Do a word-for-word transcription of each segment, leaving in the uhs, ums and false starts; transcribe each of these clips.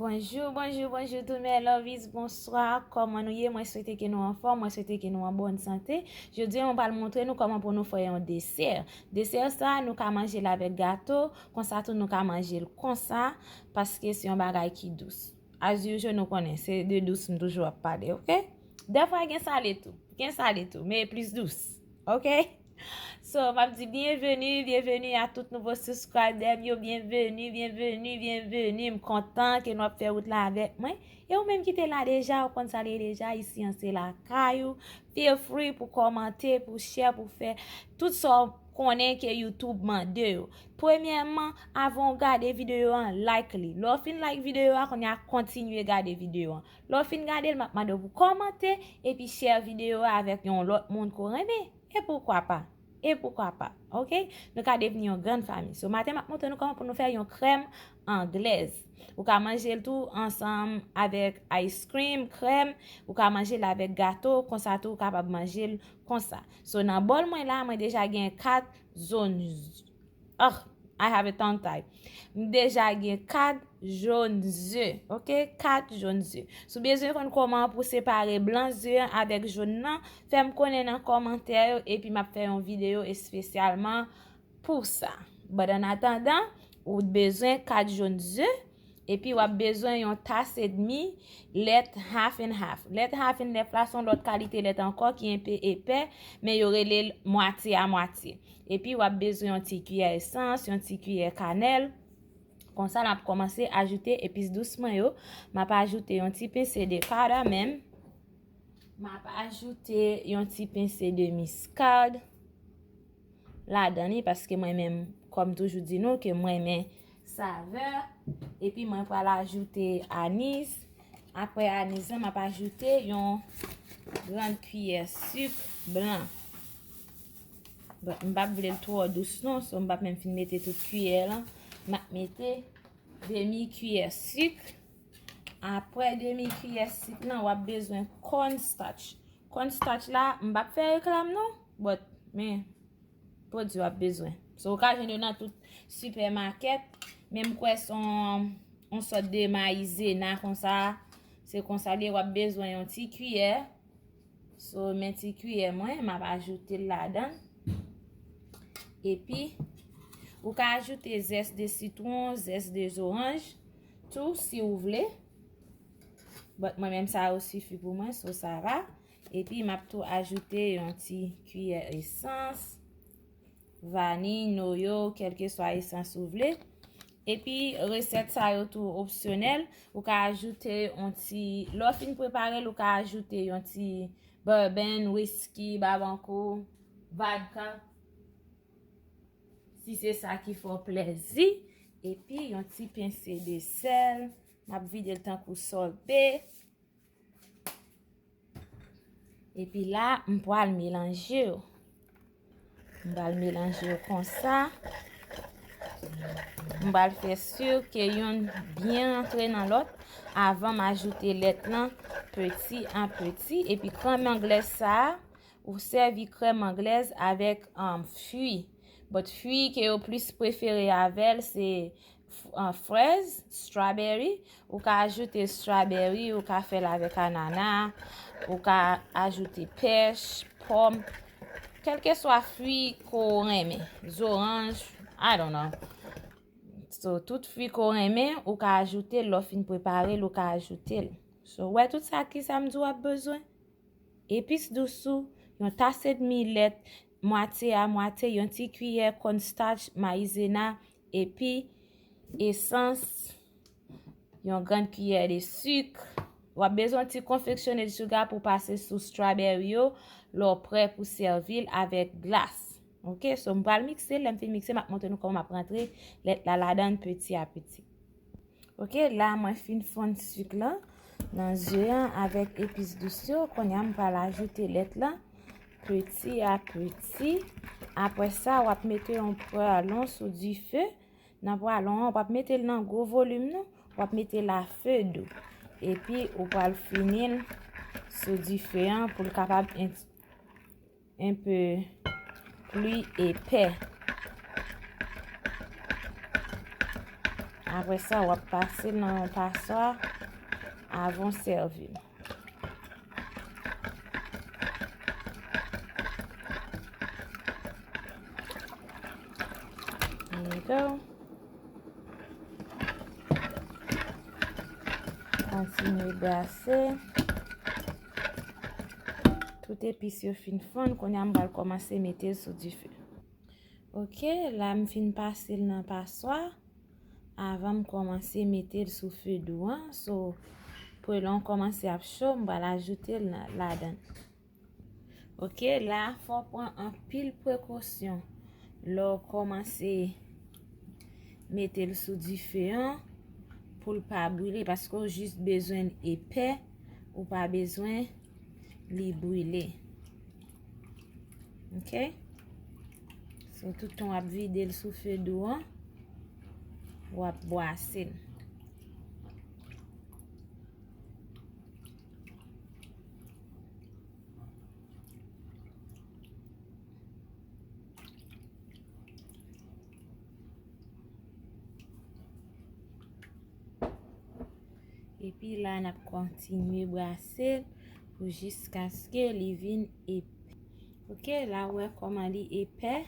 Bonjou, bonjou, bonjou tout mes lovies, bonswa, kòman nou ye? Mwen swete ke nou anfòm, mwen swete ke nou an bòn sante. Jodi a, mwen pral montre nou kòman pou nou fè yon desè. Desè sa, nou ka manje l avèk gato, konsa tou nou ka manje l konsa, paske se yon bagay ki dous. As usual, nou konnen, se de dous m toujou ap pale, oke? Dèfwa gen sale tou, gen sale tou, men plis dous, oke? So, m ap di byenveni, byenveni a tout nouvo subscriber m yo, byenveni, byenveni, byenveni. M kontan ke nou ap fè wout la avèk mwen. E ou menm ki te la deja, ou konn sa l ye deja, isi an se lakay ou. Feel free pou kòmante, pou share, pou fè tout sa w konnen ke YouTube mande yo. Premyèman, avan w gade videyo an, like li. Lè w fin like videyo a, kounye a kontinye gade videyo an. Lè w fin gade l, m ap mande w pou kòmante, epi share videyo a avèk yon lòt moun ke w renmen. E poukwa pa? E poukwa pa? Oke? Nou ka devni yon grann fanmi. So, maten, m ap montre nou kòman pou nou fè yon krèm anglèz. Ou ka manje l tou ansanm avèk ice cream, krèm. Ou ka manje l avèk gato. Konsa tou, ou kapab manje l konsa. So, nan bòl mwen la, mwen deja gen kat zòn. Oh, I have a tongue tie. M deja gen kat jòn ze, oke? Kat jòn ze. Si w bezwen konn kòman pou separe blan ze an avèk jòn nan, fè m konnen nan kòmantè yo, epi m ap fè yon videyo espesyalman pou sa. But an atandan, ou bezwen kat jòn ze, epi w ap bezwen yon tas edmi lèt half and half. Lèt half and half la se yon lòt kalite lèt ankò ki enpe epè, men yo rele l mwatye a mwatye. Epi w ap bezwen yon ti kiyè esans, yon ti kiyè kanèl. Konsa, n ap kòmanse ajoute epis dous mwen yo. M ap ajoute yon ti pense de cardamom. M ap ajoute yon ti pense de muscade ladan li, paske mwen menm, kòm toujou di nou, ke mwen renmen savè. Epi mwen pral ajoute anis. Apre anis lan, m ap ajoute yon grann kiyè sik blan. Bon, m p ap vle l twò dous non, so m p ap menm fin mete tout kiyè lan. M ap mete demi kiyè sik. Apre demi kiyè sik lan, w ap bezwen cornstarch. Cornstarch la, m p ap fè reklam non, but, men, pwodui w ap bezwen. So, ou ka jwenn yo nan tout sipèmakèt, men m kwè se yon, yon sòt de mayizena konsa. Se konsa li ye, w ap bezwen yon ti kiyè. So, men ti kiyè mwen, m ap ajoute l ladan. Epi, ou ka ajoute zès de sitwon, zès de zoranj, tou, si w vle. But mwen menm, sa yo sifi pou mwen, so sa va. Epi, m ap tou ajoute yon ti kiyè esans, vaniy, noyo, kèlkeswa esans ou vle. Epi, resèt sa yo tou opsyonèl. Ou ka ajoute yon ti, lè w fin prepare l, ou ka ajoute yon ti bourbon, whisky, babankou, vodka, si se sa ki fè w plèzi. Epi, yon ti pense de sèl. M ap vide l tankou sòbe. Epi la, m pral melanje yo. M pral melanje yo konsa. M pral fè si ke youn byen antre nan lòt avan m ajoute lèt lan peti a peti. Epi krèm anglèz sa a, ou sèvi krèm anglèz avèk, um, fwi. But fwi ke yo plis prefere avè l, se f-, an, frèz, strawberry. Ou ka ajoute strawberry, ou ka fè l avèk anana, ou ka ajoute pèch, pòm, kèlkeswa fwi ke w renmen, zoranj, I don't know. So, tout fwi ke w renmen, ou ka ajoute l, lè w fin prepare l, ou ka ajoute l. So, w wè tout sa ki sa m di w ap bezwen? Epis dous ou, yon tas edmi lèt, mwatye a mwatye, yon ti kiyè cornstarch, mayizena, epi esans, yon grann kiyè de sik. W ap bezwen yon ti konfeksyone de siga pou pase sou strawberry yo, lè w prè pou sèvi l avèk glas. Oke, so m pral mikse, lè m fin mikse, m ap montre nou kòman m ap rantre lèt la ladan l peti a peti. Oke, la mwen fin fonn sik lan nan ze an avèk epis dous yo. Kounye a m pral ajoute lèt lan peti a peti. Apre sa, w ap mete yon pwalon sou dife. Nan pwalon an, w p ap mete l nan gwo volim non. W ap mete l a fe dou. Epi ou pral fini l sou dife an pou l kapab en pe pli epè. Apre sa, w ap pase l nan yon paswa avan w sèvi l. There you go. Kontinye brase. Tout epis yo fin fonn, kounye a m pral kòmanse mete l sou dife. Ok, la m fin pase l nan paswa avan m kòmanse mete l sou fe dou an. So, pou lè w kòmanse ap cho, m pral ajoute l nan, ladan l. Ok, la, fò w pran anpil prekosyon lè w kòmanse mete l sou dife an pou l pa brile, paske w jis bezwen l epè, ou pa bezwen li brile. Ok? So, toutan w ap vide l sou fe dou an, w ap bwase l. Epi la, n ap kontinye brase l pou jiskaske li vin epè. Ok, la w wè kòman li epè.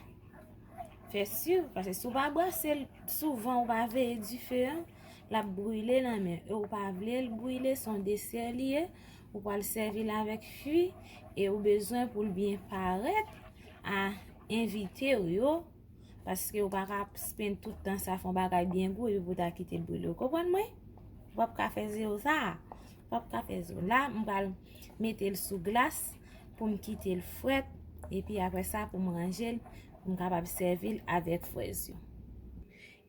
Fè si, paske si w pa brase l souvan, ou pa veye dife an, l ap brile nan men. E ou pa vle l brile, se yon desè li ye. Ou pral sèvi l avèk fwi e ou bezwen pou l byen parèt a envite w yo, paske ou pa ka spend tout tan sa fè yon bagay byen gou epi pou ta kite l brile. Ou konprann mwen? Ou p ap ka fè zewo sa. Ou p ap ka fè zewo. La, m pral mete l sou glas pou m kite l frèt, epi apre sa pou m ranje l, pou m kapab sèvi l avèk frèz yo.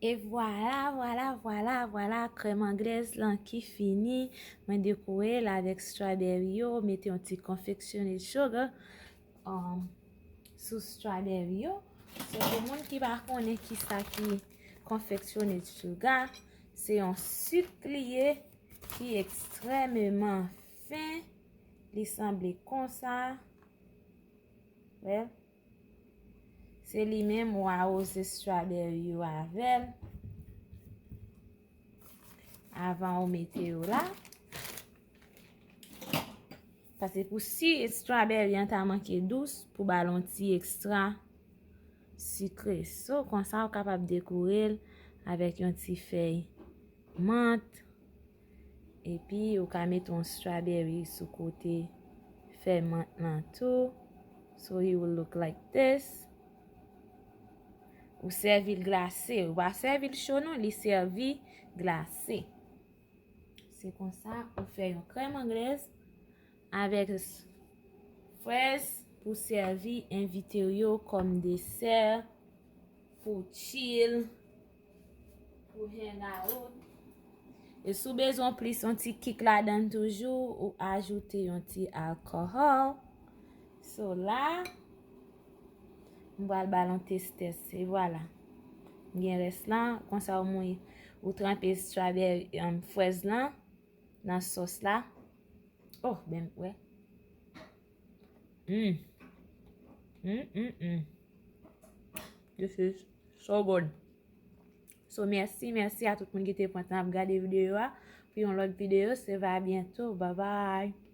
E vwala, vwala, vwala, vwala, krèm anglèz lan ki fini. Mwen dekore l avèk strawberry yo, mete yon ti confectionate sugar, um, sou strawberry yo. So, pou moun ki pa konnen kisa ki confectionate sugar, se yon sik li ye ki ekstrèmeman fen. Li sanble konsa. Wè. Se li menm ou awoze strawberry yo avè l avan ou mete yo la. Paske pou si strawberry an ta manke dous, pou ba l yon ti ekstra sikre. So, konsa ou kapab dekore l avèk yon ti fèy mant. Epi ou ka mete yon strawberry sou kote fèy mant lan tou. So he will look like this. Ou sèvi l glase. Ou pa sèvi l cho non, li sèvi glase. Se konsa ou fè yon krèm anglèz avèk s-, frèz pou sèvi envite w yo kòm desè, pou chill, pou hang out. E si w bezwen plis yon ti kick ladan l toujou, ou ajoute yon ti alcohol. So la, m pral ba l yon testès. E vwala. M gen rès lan, konsa ou mwen, ou tranpe strawberry, um, frèz lan nan sòs la. Oh, ben, wè. Mm. Mm, mm, mm. This is so good. So, mèsi, mèsi a tout moun ki te pran tan ap gade videyo a. Pou yon lòt videyo, se va byento. Bye bye.